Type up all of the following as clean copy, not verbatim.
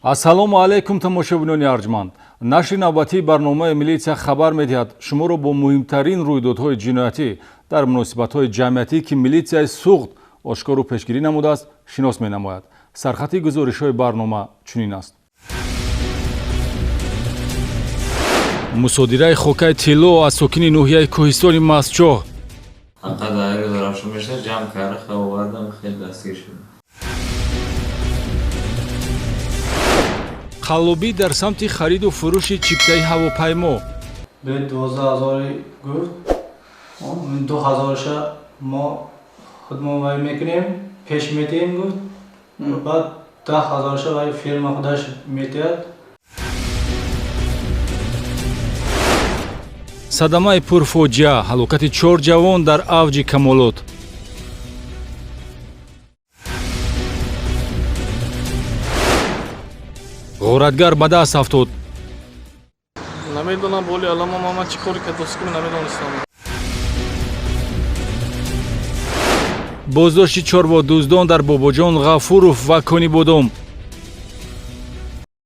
Ассалому алайкум, тамошобинони арҷманд. Нашри навбатии барномаи «Милитсия хабар медиҳад» шуморо бо муҳимтарин рӯйдодҳои ҷиноятӣ дар муносибатҳои ҷамъиятӣ, ки милитсияи Суғд ошкору пешгирӣ намудааст, шинос менамояд. Сархати гузоришҳои барнома чунин аст: мусодираи хокаи тилло аз сокини ноҳияи кӯҳистони Мастчоҳ. Анқадар равшан мешад, ҷамъ карда овардам, хеле дастгир шудам. Қаллобӣ дар самти хариду фурӯши чиптаи ҳавопаймо. 12 000 гуфт, 2000-ша мо худмон вай мекунем, пеш метиҳем, гуфт, баъд 10 000-ша вай фирма худаш метиҳад. Садамаи пурфоҷиа, ҳалокати чор ҷавон дар авҷи камолот. Ғоратгар ба даст афтод. Намедонам, боли алама ман чӣ коре кардост, ки намедонистам. Боздошти чорводуздон дар Бобоҷон Ғафуров ва Конибодом.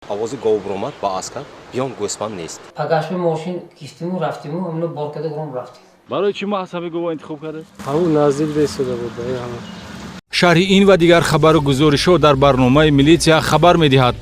Овози гов буромад ба аскар биён, гӯсфанд нест. Пагашми мошин киштиму рафтиму, ҳамно бор карда гуром рафтем. Барои чӣ маҳз ҳамин гова интихоб кардед? Ҳамун наздик беистода буд ба ҳама. Шарҳи ин ва дигар хабару гузоришҳо дар барномаи «Милитсия хабар медиҳад».